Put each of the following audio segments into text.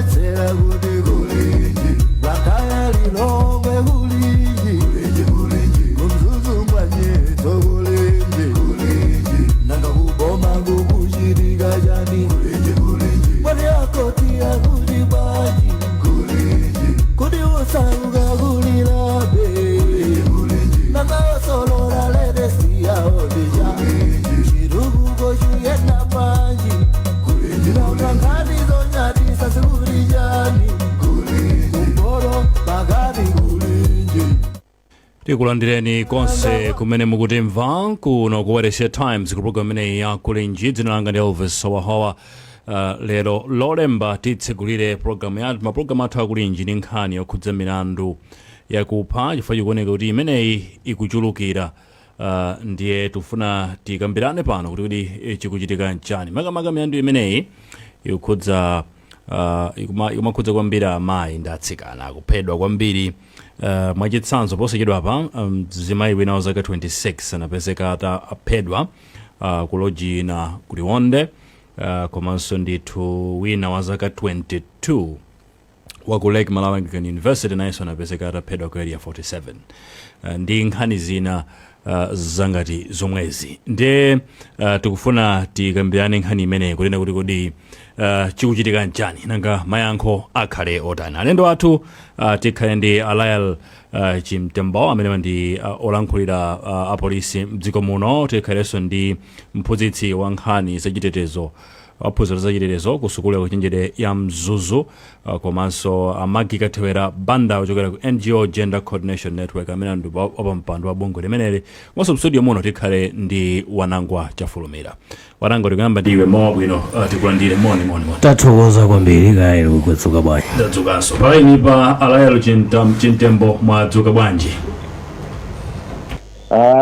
Tamvetsera kuti kulinji, Blantyre, Lilongwe kulinji, kuMzuzu mwanyetso kulinji, nanga kuboma kukuchitika chani? Mwati akoti akuti bwanji? Kuti usauka kulilabe, nanga osolora ledesiyaodija chitukuko chuyenda panji, nanga nkhani zonyadisa zikuti chani? Kumporo pakati kulinji. Tikulandireni konse kumene mukutimva kuno ku Wailesi Times ku program imeneyi ya Kulinji. Dzina langa ndi Elvis Howahowa. Lero Lolemba titsegulire programu yathu, mapulogalamu athu akulinji ndi nkhani yokhudza milandu yakupha, chifukwa chikuoneka kuti imeneyi ikuchulukira. Ndiye tifuna tikambirane pano kuti chikuchitika nchani, makamaka milandu imeneyi ikukhudza ikumakhudza kwambiri amayi ndi atsikana akuphedwa kwambiri. Mwachitsanzo, posachedwa pa mzimayi wina wa zaka 26 anapezeka ataphedwa ku loji ina ku Liwonde, komanso ndithu wina wa zaka 22 wa ku Lake Malawi Anglican University nayenso anapezeka ataphedwa ku Area 47, ndi nkhani zina zangati zomwezi. Ndiye tikufuna tikambirane nkhani imeneyi kunena kuti kodi chikuchitika nchani, nanga mayankho akhale otani? Alendo athu, tikhale ndi a Lael Chimtembo amene ndi olankhulira apolisi mdziko muno. Tikhalenso ndi mphunzitsi wa nkhani zachitetezo, waphunziro zachitetezo ku sukulu yaukachenjede ya Mzuzu, komanso a Maggie Kathewera Banda ochokera ku NGO Gender Coordination Network amene ndi wapampando wa bungwe limeneli. Komanso mstudio muno tikhale ndi Wanangwa Chafulumira. Wanangwa, tikuyamba ndiwe. Mawa bwino, tikulandire. Moni, moni, moni. Tathokoza kwambiri. Kaya kudzuka bwanji? Ndadzukanso. Palaini pa a Lael Chimtembo, mwadzuka bwanji?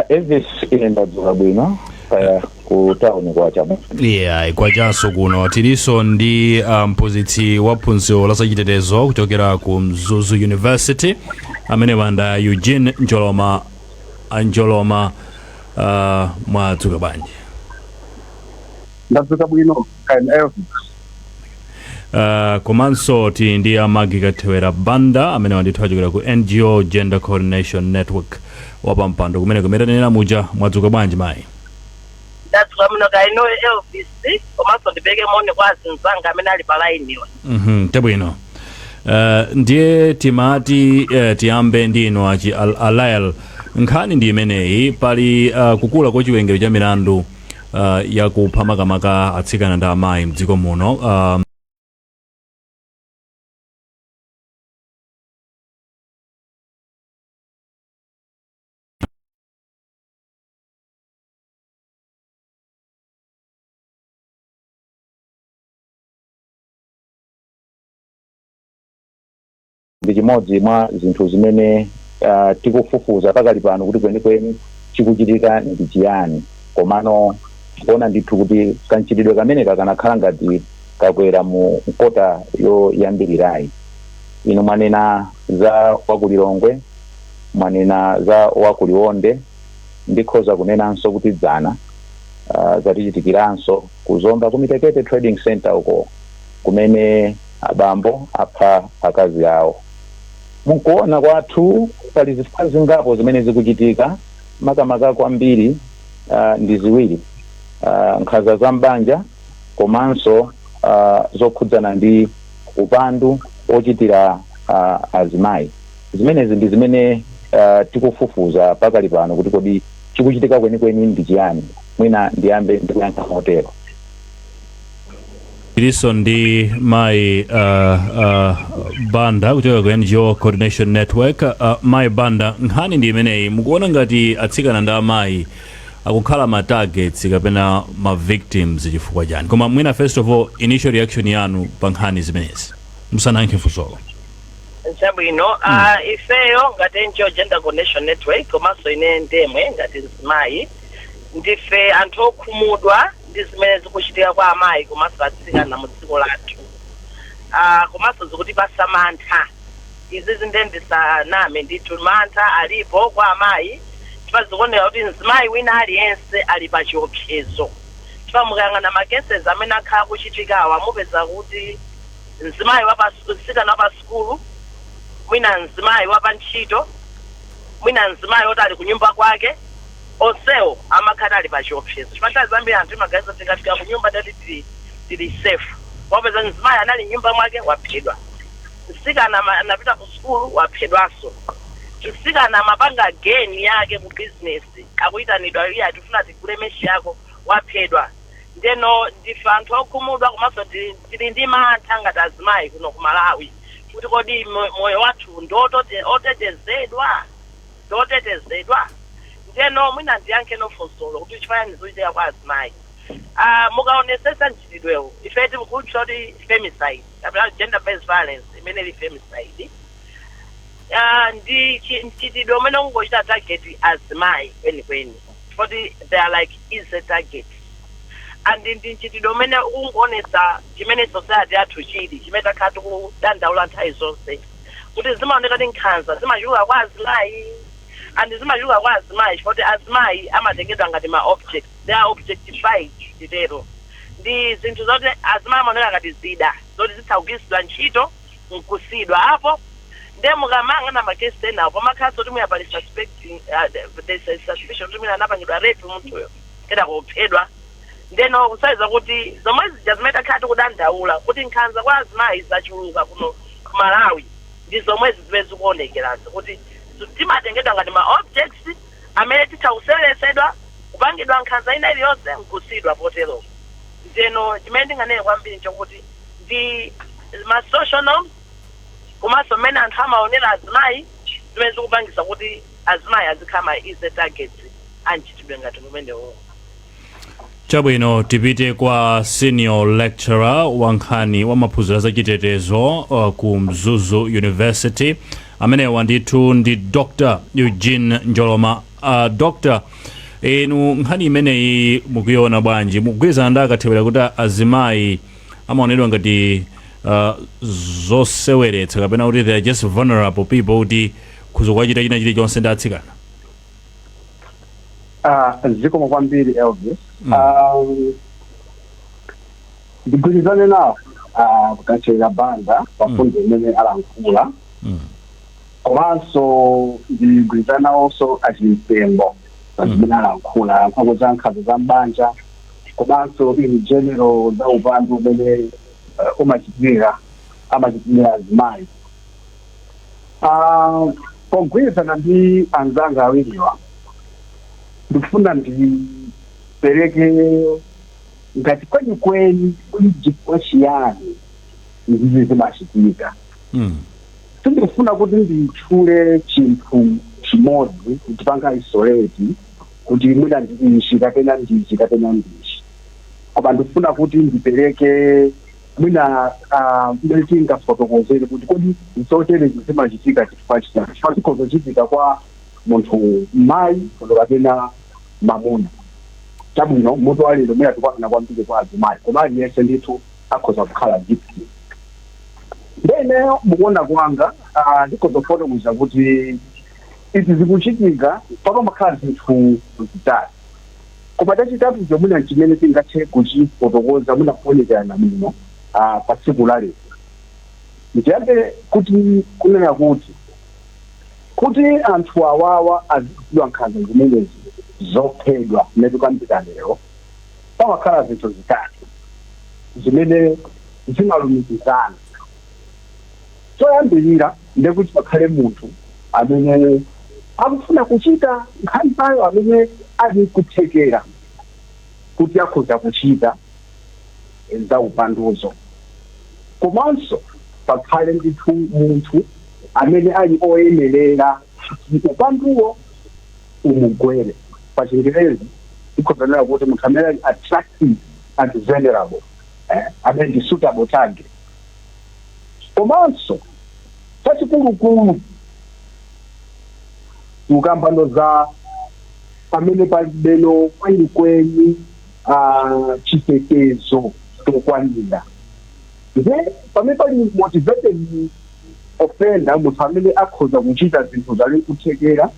Elvis, ine ndadzuka bwino. Kaya ku town kwacha? Yeah, kwachanso kuno. Tilinso ndi mphunzitsi wa phunziro la zachitetezo kuchokera ku Mzuzu University amene wanda Eugene Njoloma. Anjoloma, mwadzuka bwanji? Ndadzuka bwino, kaya Elvis? Komanso tili ndi a Maggie Kathewera Banda amene wandithu achokera ku NGO Gender Coordination Network, wapampando kumene kumene tanena muja. Mwadzuka bwanji, mayi? Ndadzuka bwino, kaya inuyo Elvis? Komanso ndipereke moni kwa azinzanga amene ali pa lainiwa. Chabwino. Ndiye timati tiyambe ndi inu achi a Lael. Nkhani ndi imeneyi: pali kukula kwa chiwerengero cha milandu yakupha, makamaka atsikana ndi amayi mdziko muno. Ndi chimodzi mwa zinthu zimene tikufufuza pakali pano kuti kwenikweni chikuchitika ndi chiyani, komano tikuona ndithu kuti kamchitidwe kameneka kanakhala ngati kakwera mu kota yoyambirirayi. Inu mwanena za wakulilongwe, mwanena za wakuliwonde, ndikhoza kunenanso kuti dzana zatichitikiranso kuzomba ku Mitekete Trading Center uko kumene abambo apha akazi awo. Mukuona kwathu pali zifukwa zingapo zimene zikuchitika, makamaka kwambiri ndi ziwiri: nkhanza za mbanja komanso zokhudzana ndi upandu ochitira azimayi. Zimenezi ndi zimene tikufufuza pakali pano kuti kodi chikuchitika kwenikweni ndi chiyani. Mwina ndiyambe ndikuyankha motero. Tilinso ndi mayi Banda kuchoka ku NGO Coordination Network. Mayi Banda, nkhani ndi imeneyi: mukuona ngati atsikana ndi amayi akukhala ma targets kapena ma victims chifukwa chani? Koma mwina first of all, initial reaction yanu pa nkhani zimenezi musanayankhe funsolo. Chabwino. Ifeyo ngati NGO Gender Coordination Network komanso ine ndemwe ngati mzimayi, ndife anthu okhumudwa ndi zimene zikuchitika kwa amayi komanso atsikana mu dziko lathu, komanso zikutipasa mantha izi. Zinde, ndisaname ndithu, mantha alipo kwa amayi chifukwa zikuoneka kuti mzimayi wina aliyense ali pa chiopsezo, chifukwa mukayang'ana ma cases amene akhala kuchitikawa mupeza kuti Mzimayi wapa, mtsikana wapa sukulu, mwina mzimayi wapa ntchito, mwina mzimayi woti ali kunyumba kwake, onsewo amakhala ali pa chiopsezo, chifukwa nthawi zambiri anthu imaganiza tikafika kunyumba tati tili safe. Wapeza mzimayi anali mnyumba mwake, waphedwa. Mtsikana anapita ku sukulu, waphedwanso. Mtsikana amapanga gain yake ku business, akuyitanidwa, iye atifuna tigule mesh yako, waphedwa. Ndeno ndife anthu okhumudwa, komanso tili ndi mantha ngati azimayi kuno ku Malawi kuti kodi moyo wathu ndi otetezedwa, ndiotetezedwa? Ndeno mwina ndiyankhe nofunsolo kuti chifukwa zikuchitika kwa azimayi. Mukaonesesa mchitidwewo, ife tikutcha kuti femicide kapena gender based violence imene ili femicide, ndi mchitidwe umene ungochita target azimayi kwenikweni, kuti they are like easy target, and ndi mchitidwe umene ungoonesa chimene society yathu chili, chimene takhala tikudandaula nthawi zonse, kuti zimaoneka kuti nkhanza zimachuluka kwa azimayi, and zimachuluka kwa azimayi chifukwa azimayi amatengedwa ngati ma objects, they are objectified titero. Ndi zinthu zoti azimayi amaoneka ngati zida zoti zitha kugwiritsidwa ntchito nkusidwa apo. Nde mukamayang'ana ma case enawo, pamakhalanso kuti mwina pali suspecting, there's a suspicion kuti mwina anapangidwa rape munthuyo, kena kuphedwa. Ndeno kusaiza kuti zomwe zija zimene takhala tikudandaula kuti nkhanza kwa azimayi zachuluka kuno ku Malawi, ndi zomwezi zimene zikuonekerazo, kuti timatengedwa ngati ma objects amene titha kuseweretsedwa, kupangidwa nkhanza ina iliyonse, nkusidwa potero. Ndeno chimene ndinganene kwambiri nchokuti ndi ma social norms komanso mmene anthu amaonera azimayi zimene zikupangisa kuti azimayi azikhala ma easy targets anchitidwe ngati umenewo. Chabwino, tipite kwa senior lecturer wa nkhani wa maphunziro zachitetezo ku Mzuzu University. Amenewa ndithu ndi Dr Eugene Njoloma. Dr, inu nkhani imeneyi mukuiona bwanji? Mukugwirizana ndi akathewera kuti azimayi amaonedwa ngati zoseweretsa, kapena kuti they are just vulnerable people, kuti kuzokachita china chilichonse ndi atsikana? Zikomo kwambiri, Elvis. Ndigwirizane nawo kukachera banda pafundo imene alankhula, komanso ndigwirizane nawonso achimtembo pa zimene alankhula, alankhula za nkhanza za mbanja komanso in general za upandu umene umachitika, amachitikira azimayi. Pogwirizana ndi anzanga awiriwa, ndikufuna ndipereke ngati kwenikweni kuli chifukwa chiyani izizi zimachitika. Sindikufuna kuti nditchule chinthu chimodzi kupanga isolate kuti mwina ndi ichi kapena ndichi kapena ndichi, koma ndikufuna kuti ndipereke mwina mmene tingafotokozere kuti kodi zoterezi zimachitika chifukwa chiyani, chifukwa chikhozochitika kwa munthu mayi kapena mamuna. Chabwino, mutu walero mwina tikwanena kwambiri kwa azimayi, koma aliyense ndithu akhoza kukhala victim. Ndeneyo mukuona kwanga, ndikhoza kufotokoza kuti izi zikuchitika papamakhala zinthu zitatu, koma chachitatu chomwina chimene tingathe kuchifotokoza mwina kuonekerana bwino pa tsiku la lero, ndiyambe kuti kunena kuti anthu awawa azichitidwa nkhanza zimenezi zophedwa mmene tikambira lero, pamakhala zinthu zitatu zimene zimalumikizana. Choyambirira ndekuti pakhale munthu amene akufuna kuchita nkhanzayo, amene ali kuthekera kuti akhoza kuchita za upanduzo, komanso pakhale ndithu munthu amene ali oyenerera kuti upanduwo umugwere. Pa Chingerezi ikhozanena kuti munthu amene ali attractive and vulnerable, amene ndi suitable target. Komanso chachikulukulu tikukambano za pamene palibeno kwenikweni chitetezo chokwanira. Nde pamene pali motivated offender, munthu amene akhoza kuchita zinthu zali kuthekera,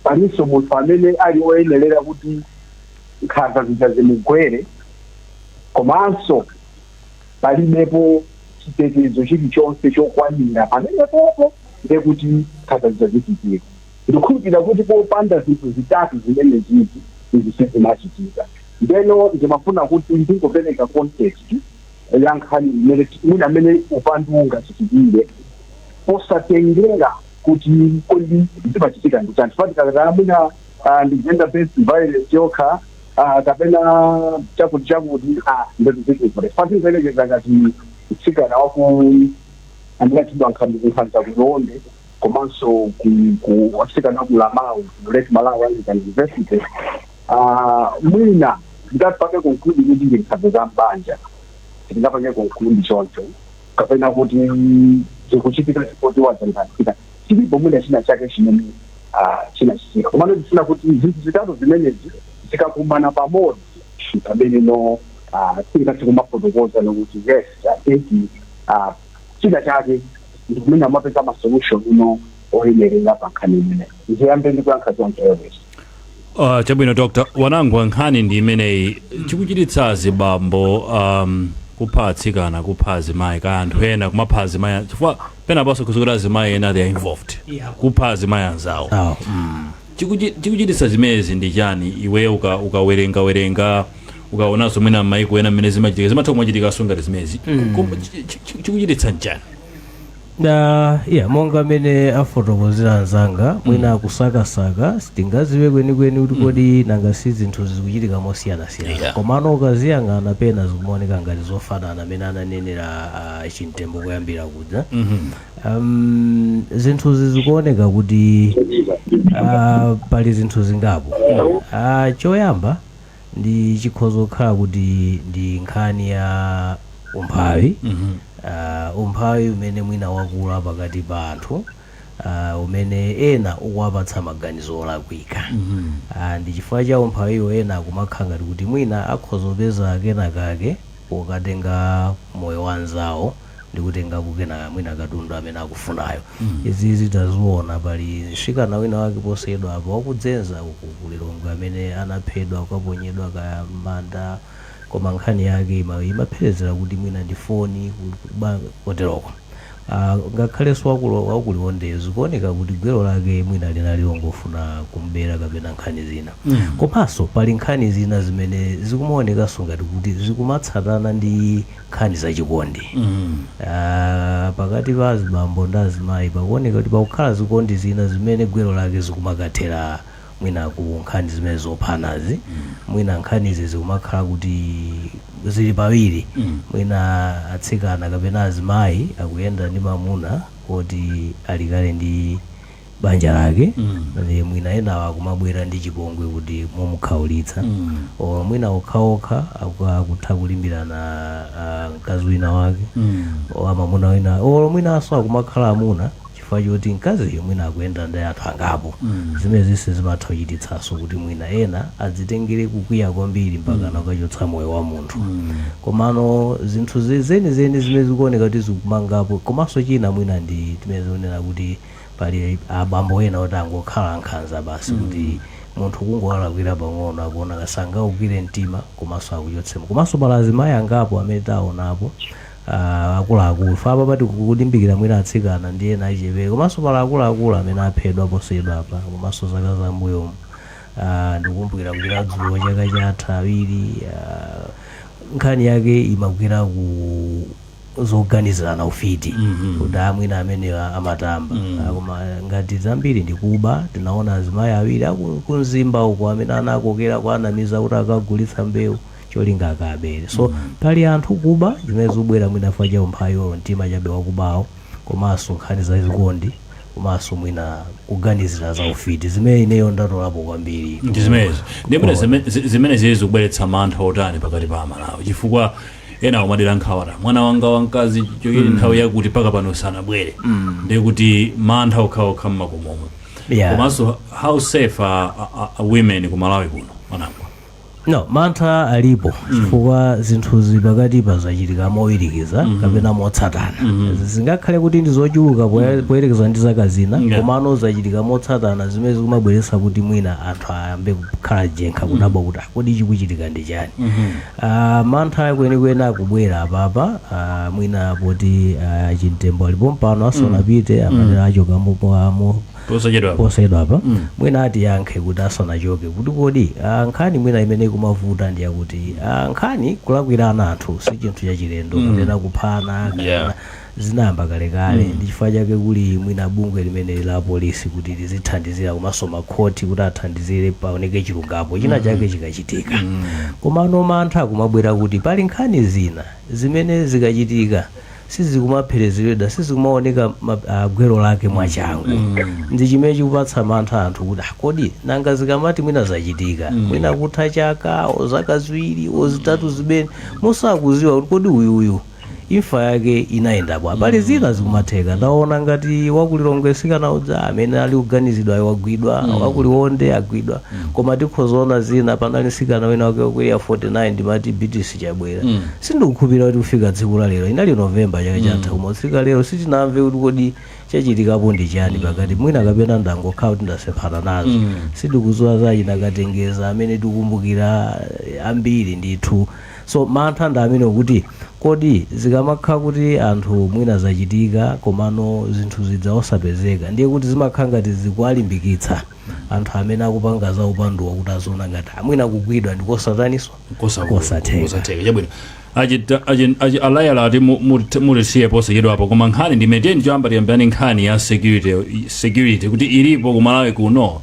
palinso munthu amene ali oyenerera kuti nkhanza zija zimugwere, komanso palibepo chitetezo chokwanira, Chitetezo chilichonse chokwanira pamenepopo, ndekuti nkhanza zichazichitika. Ndikukhulupirira kuti popanda zinthu zitatu zimene zizi, izi sizimachitika. Ndeno ndimafuna kuti ndingopereka context ya nkhani imene mwina amene upandu ungachitikire, posatengera kuti kodi zimachitika ndi chani. Fatikakakala mwina ndi gender based violence yokha kapena chakuti chakuti, ndetu zikuvule fatingoyerekeza ngati mtsikana waku andinachidwa nkhanza kuLionde, komanso ku atsikana ku Lamau, ku Lake Malawi Anglican University. Mwina ndingapange conclude kuti ndi nkhanza za mbanja, ndingapange conclude choncho, kapena kuti zikuchitika chipoti wadzangatika chilipo, mwina china chake chimene chinachitika. Komano ndifuna kuti zinthu zitatu zimenezi zikakumana pamodzi, pamene no tingathe kumafotokoza nokuti yes, I think china chake ndikumene amapeza ma solution uno oyenerera pa nkhani imeneyi. Ndiyambe ndikuyankha choncho, Elvis. Chabwino, Dr Wanangwa, nkhani ndi imeneyi. Chikuchititsa azibambo kupha atsikana, kupha azimayi, ka anthu ena kumapha azimayi, chifukwa penaponso kuzukuti azimayi ena they are involved kupha azimayi anzawo. Awo. Chikuchititsa zimenezi ndi chani? Iwe ukawerenga werenga, ukaonanso mwina m'mayiko ena mmene zimachitika, zimatha kumachitikanso ngati zimenezi. Chikuchititsa nchani? Na yeah, monga mmene afotokozera anzanga, mwina akusakasaka sitingaziwe kwenikweni kuti kodi nanga si zinthu zikuchitika mosiyanasiyana. Komano ukaziyang'ana pena zikumaoneka ngati zofanana, amene ananenera Chimtembo kuyambira kuja. Zinthuzi zikuoneka kuti pali zinthu zingapo. Choyamba ndi chikhoza kukhala kuti ndi nkhani ya umphawi, umphawi umene mwina wakula pakati pa anthu, umene ena ukuwapatsa maganizo olakwika. Ndi chifukwa cha umphawiwo ena akumakhala ngati kuti mwina akhoza kupeza kenakake pokatenga moyo wa anzawo ndi kutenga kukena mwina katundu amene akufunayo. Izi zitaziona, pali mtsikana wina wake posachedwa apo wakudzenza uku kuLilongwe amene anaphedwa, kukaponyedwa kaya manda, koma nkhani yake imapherezera kuti mwina ndi foni koteroko. Ngakhalenso wakuLiondeyo zikuoneka kuti gwero lake mwina linali longofuna kumbera kapena nkhani zina. Komanso pali nkhani zina zimene zikumaonekanso ngati kuti zikumatsatana ndi nkhani zachikondi. Pakati pa azibambo ndi azimayi pakuoneka kuti pakukhala zikondi zina zimene gwero lake zikumakathera mwina ku nkhani zimene zophanazi. Mwina nkhanizi zikumakhala kuti zili pawiri. Mwina atsikana kapena azimayi akuyenda ndi mamuna oti alikale ndi banja lake, ndi mwina enawo akumabwera ndi chipongwe kuti mumukhaulitsa, or mwina okhaokha akutha kulimbirana mkazi wina wake or amamuna wina, or mwinanso akumakhala amuna chifukwa choti mkaziyo mwina akuyenda ndi anthu angapo. Zimene zinse zimatha kuchititsanso kuti mwina ena adzitengere kukwiya kwambiri mpaka nakachotsa moyo wa munthu. Komano zinthu zenizeni zimene zikuoneka kuti zikumangapo, komanso china mwina ndi timene zikunena kuti pali abambo ena oti angokhala ankhanza basi, kuti munthu kungowalakwira pang'ono akuona sangaugwire mtima komanso akuchotsemo. Komanso pali azimayi angapo amene taonapo, akuluakulu fa apa pati kulimbikira mwina atsikana ndi ena achichepere, komanso pali akuluakulu amene aphedwa posachedwa apa, komanso zaka zambuyomu. Ndikukumbukira kuchita dzulo chaka chatha awiri, nkhani yake imagwira ku zoganizirana ufiti, kuti amwina amenewa amatamba. Koma ngati zambiri ndikuba. Tinaona azimayi awiri kumzimba uko amene anakokera kuanamiza kuti akagulitsa mbewu, cholinga akabere. So pali anthu kuba zimene zikubwera mwina fa cha umphawi, mtima chabe wakubawo, komanso nkhani zachikondi, komanso mwina kuganizira za ufiti, zimene ineyo ndatolapo kwambiri. Ndi zimenezo. Ndiye mwina zimene zili zikubweretsa mantha otani pakati pa Amalawi? Chifukwa ena amadera nkhawata, mwana wanga wamkazi choyili nthawi yakuti paka pano sanabwere, ndiye kuti mantha okhaokha mmakomomo. Komanso how safe are women ku Malawi kuno, Wanangwa? No, mantha alipo chifukwa zinthuzi pakatipa zachitika mowirikiza kapena motsatana. Zingakhale kuti ndi zochuluka poyerekeza ndi zaka zina, komano zachitika motsatana, zimene zikumabweretsa kuti mwina anthu ayambe kukhala jenkha, kudabwa kuti, "Ah, kodi chikuchitika ndi chani?" Mantha kwenikweni akubwera apapa, mwina poti Chimtembo alipo mpano, asanapite amatera achoka mo Posachedwa. Posachedwa apa mwina atiyankhe kuti asanachoke kuti kodi nkhani mwina imene ikumavuta ndi yakuti nkhani kulakwirana anthu si chinthu chachilendo, kapena kuphana kapena zinayamba kalekale. Ndi chifukwa chake kuli mwina bungwe limene la polisi kuti lizithandizira, komanso makhoti kuti athandizire paoneke chilungamo china chake chikachitika. Komano mantha akumabwera kuti pali nkhani zina zimene zikachitika sizikumapherezeredwa, sizikumaoneka gwero lake mwachangu. Ndi chimene chikupatsa mantha anthu kuti, "Ah, kodi nanga zikamati mwina zachitika, mwina kutha chaka o zaka 2 o 3, zimene musakuziwa kuti kodi uyuyu imfa yake inayenda bwa?" Pali zina zikumatheka. Ndaona ngati wakulilongwe sikana uja amene ali kuganizidwa wagwidwa, wakuliwonde agwidwa, koma tikhozaona zina. Panali sikana wina wake waku Area 49, ndimati BTC chabwera, sindikukhulupirira kuti kufika tsiku la lero, inali Novemba chaka chatha, koma kufika lero sitinamve kuti kodi chachitikapo ndi chani pakati. Mwina kapena ndangokhala kuti ndasemphana nazo, sindikudziwa zachina Katengeza amene tikukumbukira ambiri ndithu. So mantha ndi amene kuti kodi zikamakhala kuti anthu mwina zachitika komano zinthu zidza osapezeka, ndiye kuti zimakhala ngati zikuwalimbikitsa anthu amene akupanga za upanduwa kuti aziona ngati amwina kugwidwa ndikosataniswa. Kosatheka. Kosatheka. Chabwino. Alayala ati mutisiye posachedwapo, koma nkhani ndimene tiyeni choyamba tiyambirani nkhani ya security kuti ilipo kumalawi kuno,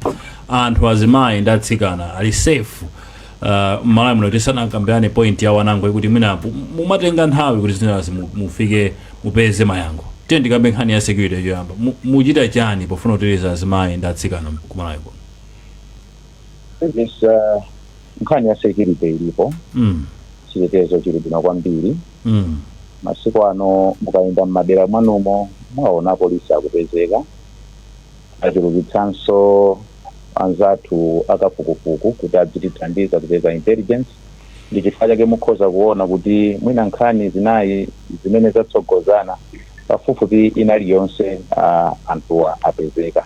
anthu azimayi ndi atsikana ali safe Malawi muno? Tisanakambirane point ya Wanangwa kuti mwina mumatenga nthawi kuti zinazi mufike mupeze mayankho, tiye ndikambe nkhani ya security choyamba. Muchita chani pofuna kuteteza azimayi ndi atsikana kumalawi kuno? Yes, nkhani ya security ilipo. Chitetezo chili bwino kwambiri. Masiku ano mukayenda m'madera mwanumo mwaona polisi akupezeka, achulukitsanso anzathu akafukufuku kuti adzitithandiza kupeza intelligence. Ndi chifukwa chake mukhoza kuona kuti mwina nkhani zinayi zimene zatsogozana, pafupifupi inali yonse anthuwa apezeka.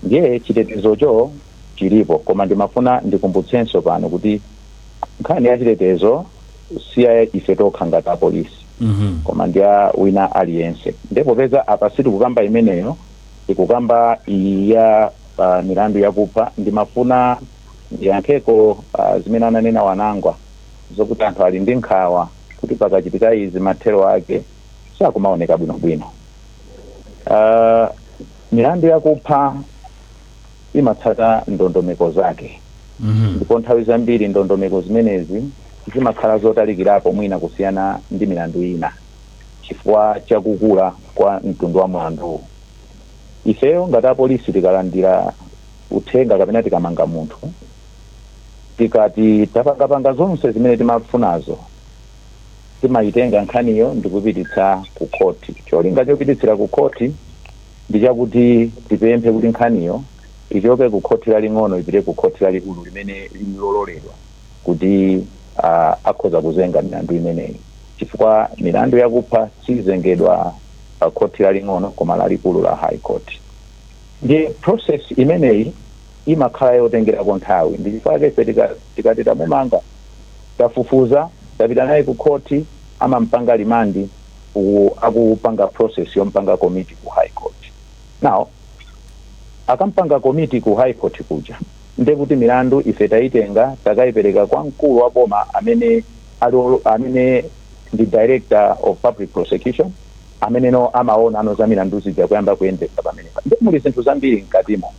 Ndiye chitetezocho chilipo, koma ndimafuna ndikumbutsenso pano kuti nkhani ya chitetezo si ya ife tokha ngati apolisi, koma ndi ya wina aliyense. Ndipo popeza apa sitikukamba imeneyo, tikukamba iyi ya milandu yakupha, ndimafuna ndiyankheko zimene ananena Wanangwa zokuti anthu ali ndi nkhawa kuti pakachitika izi mathero ake sakumaoneka bwinobwino. Milandu yakupha imatsata ndondomeko zake, ndipo nthawi zambiri ndondomeko zimenezi zimakhala zotalikirapo mwina kusiyana ndi milandu ina chifukwa chakukula kwa mtundu wa mlanduwu. Ifeyo ngati apolisi tikalandira uthenga kapena tikamanga munthu, tikati tapangapanga zonse zimene timafunazo, timayitenga nkhaniyo ndikupititsa ku khoti. Cholinga chopititsira ku khoti ndi chakuti tipemphe kuti nkhaniyo ichoke ku khoti laling'ono ipite ku khoti lalikulu limene lili lololedwa kuti akhoza kuzenga milandu imeneyi, chifukwa milandu yakupha sizengedwa pa khoti laling'ono koma lalikulu la High Court. Ndiye process imeneyi imakhala yotengerako nthawi. Ndi chifukwa chake ife tikati tamumanga, tafufuza, tapita naye ku khoti, amampanga remand uku akupanga process yompanga commit ku High Court. Now akampanga commit ku High Court kuja, ndekuti milandu ife tayitenga, takayipereka kwa mkulu wa boma amene ali amene ndi Director of Public Prosecution, amene no amaona ano za milandu zija kuyamba kuyendetsa pamenepa. Ndi muli zinthu zambiri mkatimo.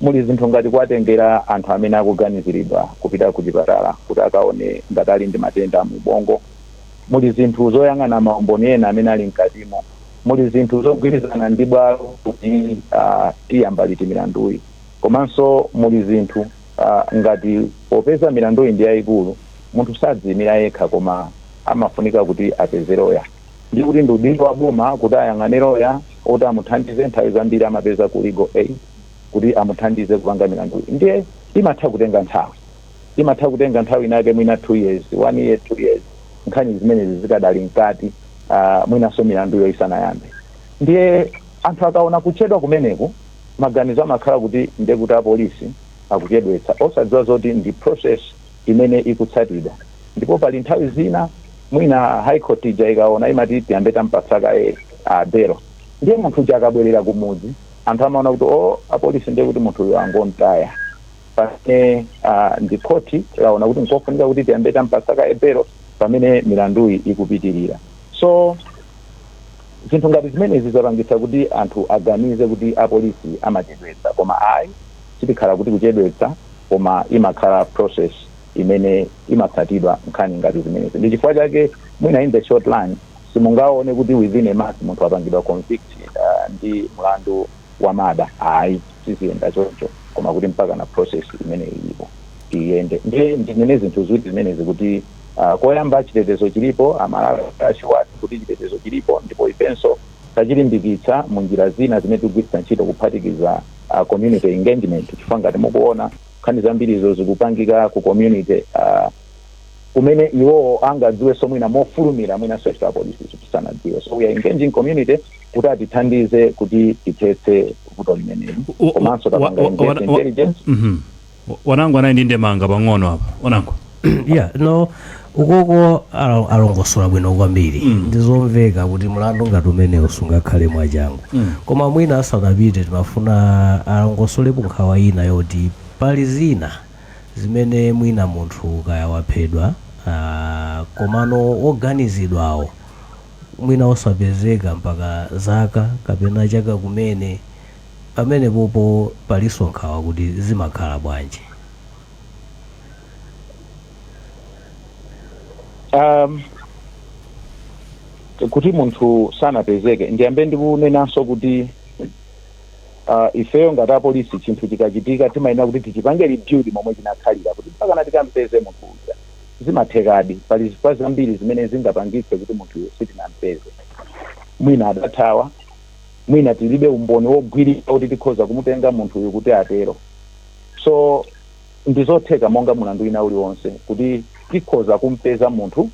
Muli zinthu ngati kuwatengera anthu amene akuganiziridwa kupita ku chipatala kuti akaone ngati ali ndi matenda mu ubongo. Muli zinthu zoyang'ana maumboni ena amene ali mkatimo. Muli zinthu zogwirizana ndi bwalo kuti tiyamba liti milanduyi. Komanso muli zinthu ngati popeza milanduyi ndi yayikulu, munthu sadziyimira yekha koma amafunika kuti apeze loya, ndi kuti ndi udindo wa boma kuti ayang'ane loya oti amuthandize. Nthawi zambiri amapeza ku Legal Aid kuti amuthandize kupanga milanduyi. Ndiye imatha kutenga nthawi. Imatha kutenga nthawi inake, mwina 2 years, one year, 2 years, nkhani zimenezi zikadali mkati, mwinanso milanduyo isanayambe. Ndiye anthu akaona kuchedwa kumeneku, maganizo amakhala kuti ndekuti apolisi akuchedwetsa, osadziwa zoti ndi process imene ikutsatidwa. Ndipo pali nthawi zina mwina High Court ija ikaona, imati tiyambe tampatsa kaye belo. Ndiye munthu uja akabwerera kumudzi, anthu amaona kuti, o, apolisi ndiye kuti munthu uyu angontaya, pamene ndi khoti laona kuti nkofunika kuti tiyambe tampatsa kaye belo pamene milanduyi ikupitirira. So zinthu ngati zimenezi zapangitsa kuti anthu aganize kuti apolisi amachedwetsa, koma ayi, sitikhala kuti kuchedwetsa, koma imakhala process imene imatsatidwa nkhani ngati zimenezi. Ndi chifukwa chake mwina in the short run simungaone kuti within a month munthu apangidwa convict ndi mlandu wa murder. Ayi, siziyenda choncho, koma kuti mpaka na process imene ilipo iyende. Ndiye ndinene zinthu ziwiri zimenezi, kuti koyamba, chitetezo chilipo, Amalawi ashiwati kuti chitetezo chilipo, ndipo ifenso tachilimbikitsa mu njira zina zimene tikugwiritsa ntchito, kuphatikiza community engagement, chifukwa ngati mukuona, nkhani zambirizo zikupangika ku community, kumene iwowo angadziwenso mwina mofulumira, mwinanso ife apolisi tisanadziwe. So we are engaging community kuti atithandize kuti tithetse vuto limeneli. Komanso tapanga engage intelligence. Wanangu anayi ndi ndemanga pang'ono apa, wanangu. Yeah, no, ukoko alongosola bwino kwambiri. Ndizomveka kuti mlandu ngati umenewu sungakhale mwachangu. Koma mwina asanapite, timafuna alongosolepo nkhawa ina yoti pali zina zimene mwina munthu kaya waphedwa, komano woganizidwawo mwina osapezeka mpaka zaka kapena chaka kumene. Pamene popo palinso nkhawa kuti zimakhala bwanji? Kuti munthu sanapezeke, ndiyambe ndikunenanso kuti ifeyo ngati apolisi, chinthu chikachitika timayenera kuti tichipange rebuild momwe chinakhalira, kuti mpakana tikampeze munthu uja. Zimathekadi, pali zifukwa zambiri zimene zingapangitse kuti munthuyo sitinampeze. Mwina adathawa, mwina tilibe umboni wogwirika kuti tikhoza kumutenga munthuyu kuti atero. So ndizotheka monga mulandu wina uliwonse kuti tikhoza kumpeza munthu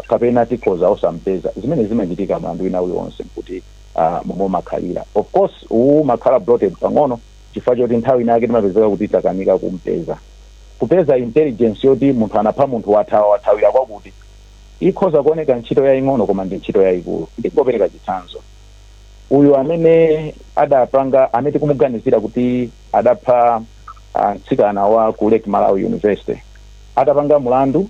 kapena tikhoza osampeza. Zimene zimachitika mulandu wina uliwonse kuti momwe umakhalira. Of course uwu umakhala bloated pang'ono chifukwa choti nthawi inake timapezeka kuti takanika kumpeza, kupeza intelligence yoti munthu anapha munthu, wathawa, wathawira kwakuti. Ikhoza kuoneka ntchito yaying'ono, koma ndi ntchito yayikulu. Ndingopereka chitsanzo: uyu amene adapanga, amene tikumuganizira kuti adapha mtsikana wa ku Lake Malawi University, atapanga mulandu,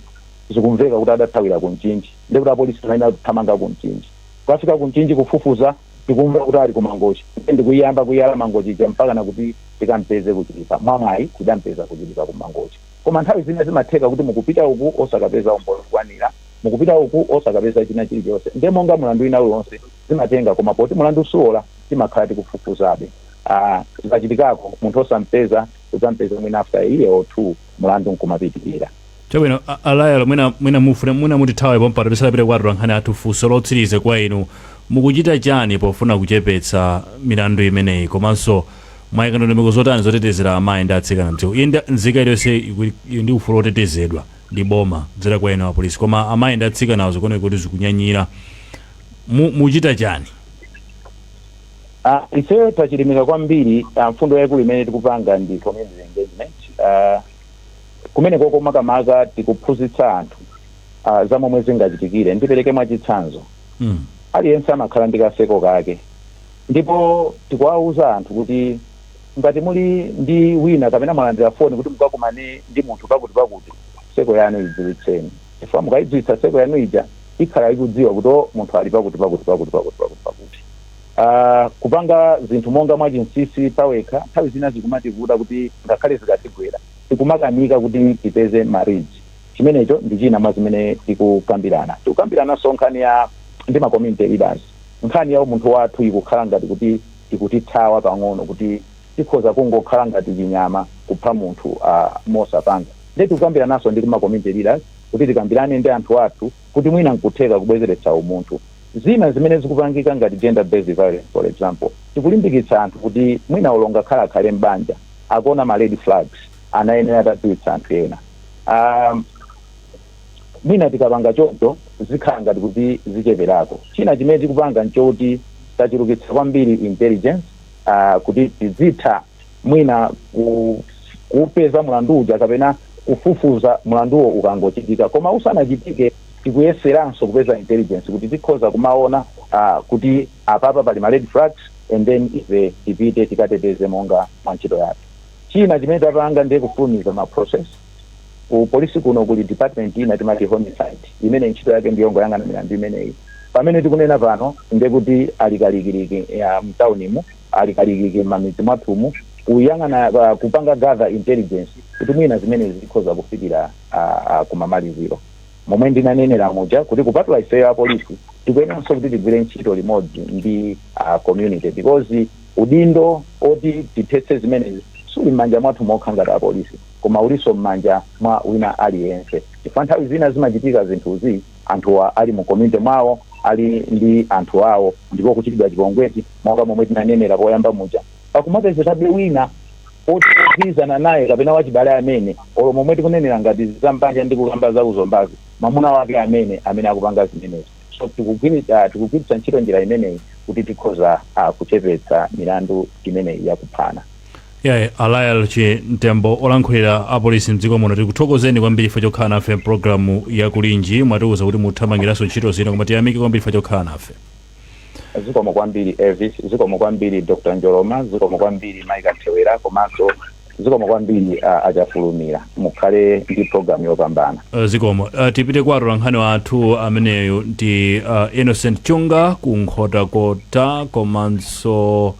zikumveka kuti adathawira ku Mchinji. Ndikuti apolisi timayenera kuthamanga ku Mchinji. Kukafika ku Mchinji kufufuza, tikumva kuti ali ku Mangochi. Ndikuyamba kuyala Mangochi ija mpaka nakuti tikampeze kuchilipa. Mwamwayi tidampeza kuchilipa, ku Mangochi. Koma nthawi zina zimatheka kuti mukupita uku osakapeza umboni okwanira, mukupita uku osakapeza china chilichonse. Ndiye monga mulandu wina uliwonse zimatenga, koma poti mulandu suola, timakhala tikufufuzabe. Zikachitikako munthu osampeza, udzampeza mwina after a year or two, mulandu nkumapitirira. Chabwino, alayalo, mwina mufune, mwina mutithawe pompano tisadapite kwatula nkhani athu. Funso lotsiriza kwa inu: mukuchita chani pofuna kuchepetsa milandu imeneyi, komanso mwayika ndondomeko zotani zotetezera amayi ndi atsikana mdziko? Iye nzika iliyonse ili ndi ufulu otetezedwa ndi boma kudzera kwa ena wa polisi, koma amayi ndi atsikanawo zikuoneka kuti zikunyanyira. Muchita chani? Ife tachilimika kwambiri. Mfundo yaikulu imene tikupanga ndi community engagement. Kumene koko makamaka tikuphunzitsa anthu za momwe zingachitikire. Ndipereke mwachitsanzo: aliyense amakhala ndi kaseko kake, ndipo tikuwauza anthu kuti ngati muli ndi wina kapena mwalandira foni kuti mukakumane ndi munthu pakuti pakuti, seko yanu idziwitseni, chifukwa mukayidziwitsa seko yanu ija, ikhala ikudziwa kuti, o, munthu ali pakuti pakuti pakuti pakuti pakuti pakuti. Kupanga zinthu monga mwachinsinsi pawekha, nthawi zina zikumativuta kuti ngakhale zikatigwera, tikumakanika kuti tipeze ma leads. Chimenecho ndi china mwa zimene tikukambirana. Tikukambirananso nkhani ya ndi ma community leaders. Nkhani ya umunthu wathu ikukhala ngati kuti ikutithawa pang'ono, kuti tikhoza kungokhala ngati chinyama kupha munthu mosapanga. Ndi tikukambirananso ndi ma community leaders kuti tikambirane ndi anthu athu kuti mwina nkutheka kubwezeretsa umunthu. Zina zimene zikupangika ngati gender based violence, for example, tikulimbikitsa anthu kuti mwina ulonga khala akhale mbanja, akuona ma red flags. Anayenera atadziwitsa anthu ena. Mwina tikapanga choncho zikhala ngati kuti zicheperako. China chimene tikupanga nchoti tachulukitsa kwambiri intelligence, kuti tizitha mwina kupeza mlandu uja kapena kufufuza mlanduwo ukangochitika. Koma usanachitike, tikuyeseranso kupeza intelligence kuti tikhoza kumaona kuti apapa pali ma red flags, and then ife tipite tikateteze monga mwa ntchito yathu. China chimene tapanga ndiye kufulumiza ma process. Ku polisi kuno kuli department ina timati homicide, imene ntchito yake ndiyongoyang'ana milandu imeneyi. Pamene tikunena pano, ndekuti alikalikiliki ya mtaunimu, alikalikiliki m'mamidzi mwathumu, kuyang'ana, kupanga gather intelligence kuti mwina zimene zikhoza kufikira kumamaliziro. Momwe ndinanenera muja kuti kupatula ifeyo apolisi, tikuyeneranso kuti tigwire ntchito limodzi ndi community, because udindo oti tithetse zimenezi suli m'manja mwathu mokha ngati apolisi, koma ulinso m'manja mwa wina aliyense, chifukwa nthawi zina zimachitika zinthuzi anthuwa ali mu community mwawo, ali ndi anthu awo, ndipo kuchitidwa chipongwezi, monga momwe tinanenera poyamba muja, pakumapezekabe wina oti ogwirizana naye kapena wachibale amene, olo momwe tikunenera ngati zambanja ndi kukamba za kuzombazi, mwamuna wake amene akupanga zimenezi. So tikugwiritsa ntchito njira imeneyi kuti tikhoza kuchepetsa milandu imeneyi yakuphana. Yaye, a Lael Chimtembo, olankhulira apolisi mdziko muno, tikuthokozeni kwambiri chifukwa chokhala nafe mpulogalamu yakulinji. Mwatiuza kuti muthamangiranso ntchito zina, koma tiyamike kwambiri chifukwa chokhala nafe. Zikomo kwambiri, Elvis. Zikomo kwambiri, Dr Njoloma. Zikomo kwambiri, Mike Thewera, komanso zikomo kwambiri Achafulumira. Mukhale ndi programu yopambana. Zikomo. Tipite kwa atolankhani wathu ameneyu ndi Innocent Chunga ku Nkhotakota, komanso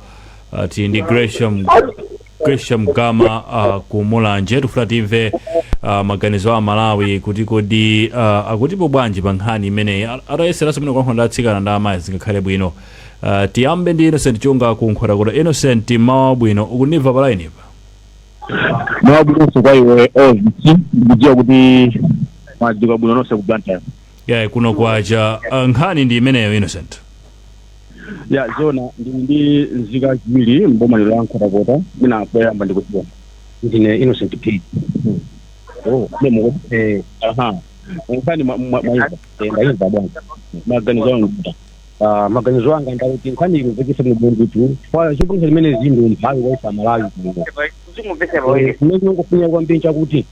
tili ndi Gresham Gama ku Mulanje. Tifuna timve maganizo a Malawi kuti kodi akutipo bwanji pa nkhani imeneyi. Atayeseranso mene kulankhula ndi atsikana ndi amayi, zingakhale bwino. Tiyambe ndi Innocent Chunga ku Nkhotakota. Innocent, mawa bwino. Ukundimva pa line pa? Mwabwinonso kwa iwe, Elvis. Ndikudziwa kuti mwadzuka bwino nonse ku Blantyre. Yeah, kuno kwacha. Nkhani ndi imeneyo, Innocent. Ya, zona, ndili ndi nzika ziwiri mboma lero la Nkhotakota. Mwina poyamba ndikudziwa. Ndine Innocent P. Oh, memo. Aha, nkhani mwaimva? Ndayimva, bwana. Maganizo anu? Ah, maganizo anga ndakuti nkhani ikumvekesa bwino ndithu, chifukwa chopangisa limene zinthu umphawi waisa Malawi kuno. Kumene tinongofunika kwambiri chakuti